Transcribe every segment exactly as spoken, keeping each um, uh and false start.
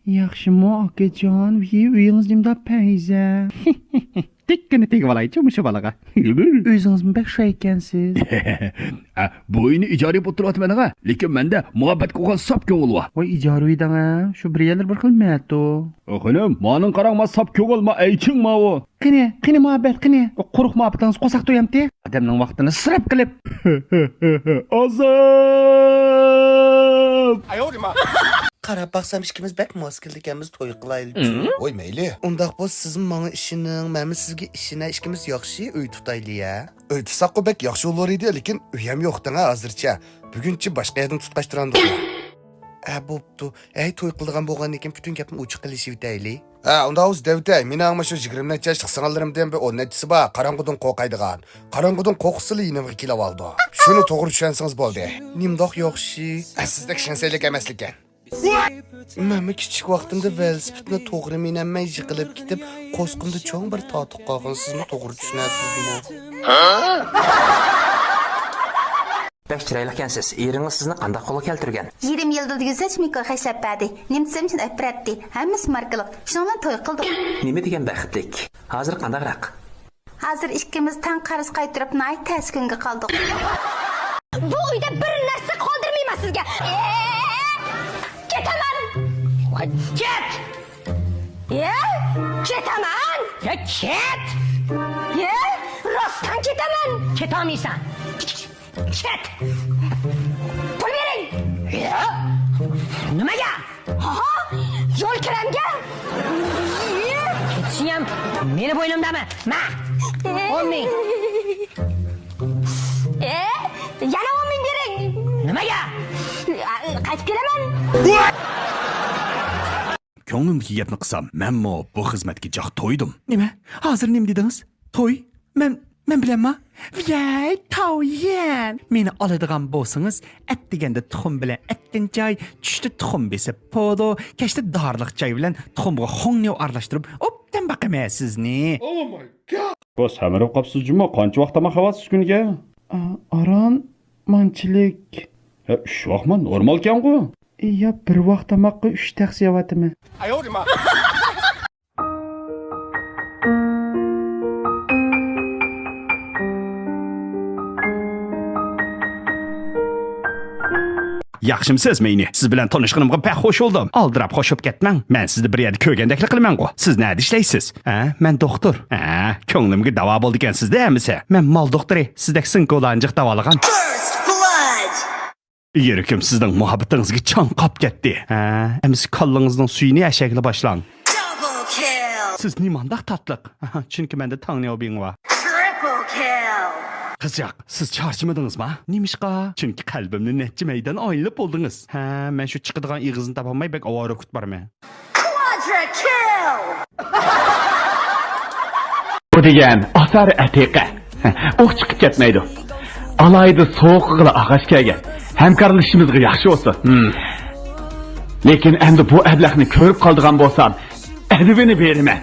ياخشىمۇ، ئاكىجان؟ ۋىي، ئۆيىڭىز نېمىنداق پەيزە؟ تىككىنى تېگىۋالايچۇ مۇشۇ بالىغا. ئۆزىڭىزمۇ بەك شۇ ئىكەنسىز. ئە، بۇ ئۆينى ئىجارە ئېلىپ ئولتۇرۇۋاتىمەن ھە. لېكىن مەندە مۇھەببەتكە بولغان ساپ كۆڭۈل بار. ۋاي، ئىجارە ئۆي دەڭ ھە. شۇ بىر يەرلىرى بىر خىل مەتۇ. خېنىم، مانىڭ قاراڭ، ما ساپ كۆڭۈل، ما ئەيچىڭ ماۋۇ. قېنى، قېنى مۇھەببەت، قېنى؟ قۇرۇق مۇھەببىتىڭىز قورساق تويامتى؟ ئادەمنىڭ ۋاقتىنى ئىسراپ قىلىپ. ئازاب! قاراپ باقسام، ئىككىمىز بەك ماس كېلىدىكەنمىز، توي قىلايلىچۇ. ۋاي، مەيلى. ئۇنداق بولسا، سىزمۇ ماڭا ئىشىنىڭ، مەنمۇ سىزگە ئىشىنە، ئىككىمىز ياخشى ئۆي تۇتايلى، ھە؟ ئۆي تۇتساققۇ بەك ياخشى بولۇر ئىدى، لېكىن ئۆيەم يوق دەڭە ھازىرچە. بۈگۈنچە باشقا يەردىن تۇتقاچ تۇرامدۇق. ئە، بوپتۇ. ھەي، توي قىلىدىغان بولغاندىكىن پۈتۈن گەپنى ئوچۇق قىلىشىۋېتەيلى. ھە، ئۇنداق بولسا دەۋېتەي، مېنىڭ مۇشۇ يىگىرمە نەچچە ياشلىق سىڭىللىرىمدىن بىر ئون نەچچىسى بار، قاراڭغۇدىن قورقايدىغان. قاراڭغۇدىن قورقسىلا يېنىمغا كېلىۋالىدۇ. شۇنى توغرا چۈشەنسىڭىز بولدى. نېمانداق ياخشى. ھە، سىزدەك شەنسەيلىك ئەمەسلىكەن. مەنمۇ كىچىك ۋاقتىمدا ۋېلىسىپىتنى توغرا مىنەلمەي يىقىلىپ كېتىپ، قورسىقىمدا چوڭ بىر تارتۇق قالغان. سىزمۇ توغرا چۈشىنەرسىزمۇ؟ بەك چىرايلىقكەنسىز. ئېرىڭىز سىزنى قانداق قولغا كەلتۈرگەن؟ يېرىم يىلدا دېگۈزەچ مىكرو خەشلەپ بەردى. نېمە دېسەم شۇنى ئەپ بېرەتتى. ھەممىسى ماركىلىق. شۇنىڭ بىلەن توي قىلدۇق. نېمە دېگەن بەختلىك. ھازىر قانداقراق؟ ھازىر ئىككىمىز تەڭ قەرز قايتۇرۇپ، ناھايىتى تەس كۈنگە قالدۇق. بۇ ئۆيدە بىر نەرسە قالدۇرمايمەن سىزگە. ئېي، كېتەمەن. كەت. ئېي، كېتەمەن. يا كەت. ئېي، راستتىن كېتەمەن. كېتەلمەيسەن. كەت. پۇل بېرىڭ. يا. نېمىگە؟ ھا؟ يول كىرەمگە؟ كېتىشىڭ مېنى بوينۇمدامۇ؟ مە. ئون مىڭ. ئە، يەنە ئون مىڭ بېرىڭ. نېمىگە؟ قايتىپ كېلىمەن. كۆڭلۈمدىكى گەپنى قىلسام، مەنمۇ بۇ خىزمەتكە جاق تويدۇم. نېمە؟ ھازىر نېمە دېدىڭىز؟ توي؟ مەن، مەن بىلەنما؟ ۋەي، تاۋيەن! مېنى ئالىدىغان بولسىڭىز، ئەتىگەندە تۇخۇم بىلەن ئەتكەن چاي، چۈشتە تۇخۇم بېسىپ پودۇ، كەچتە دارلىق چاي بىلەن تۇخۇمغا خۇڭنياۋ ئارىلاشتۇرۇپ، ئوبدان باقىمەن سىزنى. Oh my God! بۇ سەمرىپ قاپسىز جۇمۇ، قانچە ۋاق تاماق يەۋاتسىز كۈنىگە؟ ئا، ئاران مانچىلىك. ھە، ئۈچ ۋاقما نورمالكەنغۇ. يا، بىر ۋاق تاماققا ئۈچ تەخسە يەۋاتىمەن. ياخشىمسىز، مەينى؟ سىز بىلەن تونۇشقىنىمغا بەك خوش بولدۇم. ئالدىراپ خوش بولۇپ كەتمەڭ. مەن سىزنى بىر يەردە كۆرگەندەكلا قىلىمەنغۇ. سىز نەدە ئىشلەيسىز؟ ھە، مەن دوختۇر. ھە، كۆڭلۈمگە داۋا بولىدىكەنسىز-دە ئەمىسە. مەن مال دوختۇرى، سىزدەك سىڭكۇلارنى جىق داۋالىغان. يۈرىكىم سىزنىڭ مۇھەببىتىڭىزگە چاڭقاپ كەتتى. ھە، ئەمىسە كاللىڭىزنىڭ سۈيىنى ئەشەگىلى باشلاڭ. Double kill. سىز نېمانداق تاتلىق؟ چۈنكى مەندە تاڭنياۋبىڭ بار. Triple kill. قىزچاق، سىز چارچىمىدىڭىزما؟ نېمىشقا؟ چۈنكى قەلبىمنى نەچچە مەيدان ئايلىنىپ بولدىڭىز. ھە، مەن شۇ چىقىدىغان ئېغىزنى تاپالماي بەك ئاۋارە كۈتۈپ بارىمەن. Quadra kill. بۇ دېگەن ئاسارە ئەتىقە. ئوق چىقىپ كەتمەيدۇ. ئالاھىدە سوغۇقىغىلا ئاغاچ كەلگەن. ھەمكارلىشىشىمىزغا ياخشى بولسۇن. ھىم. لېكىن ئەمدى بۇ ئەبلەخنى كۆرۈپ قالىدىغان بولسام، ئەدىپىنى بېرىمەن.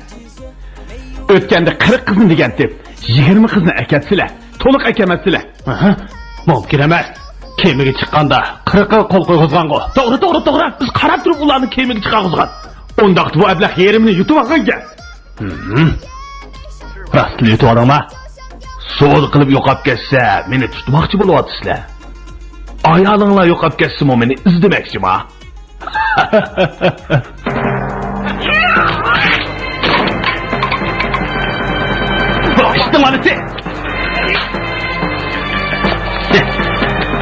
ئۆتكەندە قىرىق قىزنى دېگەنتىم، يىگىرمە قىزنى ئەكەتسىلە، تولۇق ئەكەمەتسىلە. ئەھە، مۇمكىن ئەمەس. كېمىگە چىققاندا قىرىقىغا قول قويغۇزغانغۇ. توغرا، توغرا، توغرا. بىز قاراپ تۇرۇپ ئۇلارنى كېمىگە چىقارغۇزغان. ئۇنداقتا بۇ ئەبلەخ يېرىمىنى يۇتۇۋالغانكەن. ھىم. راستلا يۇتۇۋالدىڭما؟ سودا قىلىپ يوقاپ كەتسە، مېنى تۇتماقچى بولۇۋاتىسىلەر. ئايالىڭلار يوقاپ كەتسىمۇ، مېنى ئىزدىمەكچىما؟ بۇ ئىشنىڭ ئانىسى!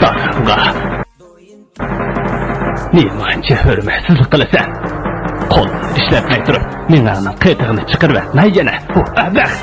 داداڭغا نېمانچە ھۆرمەتسىزلىك قىلىسەن؟ قول ئىشلەتمەي تۇرۇپ، مېڭەڭنىڭ قېتىغىنى چىقىرىۋەتمەي يەنە. ھۇ، ئەبلەخ!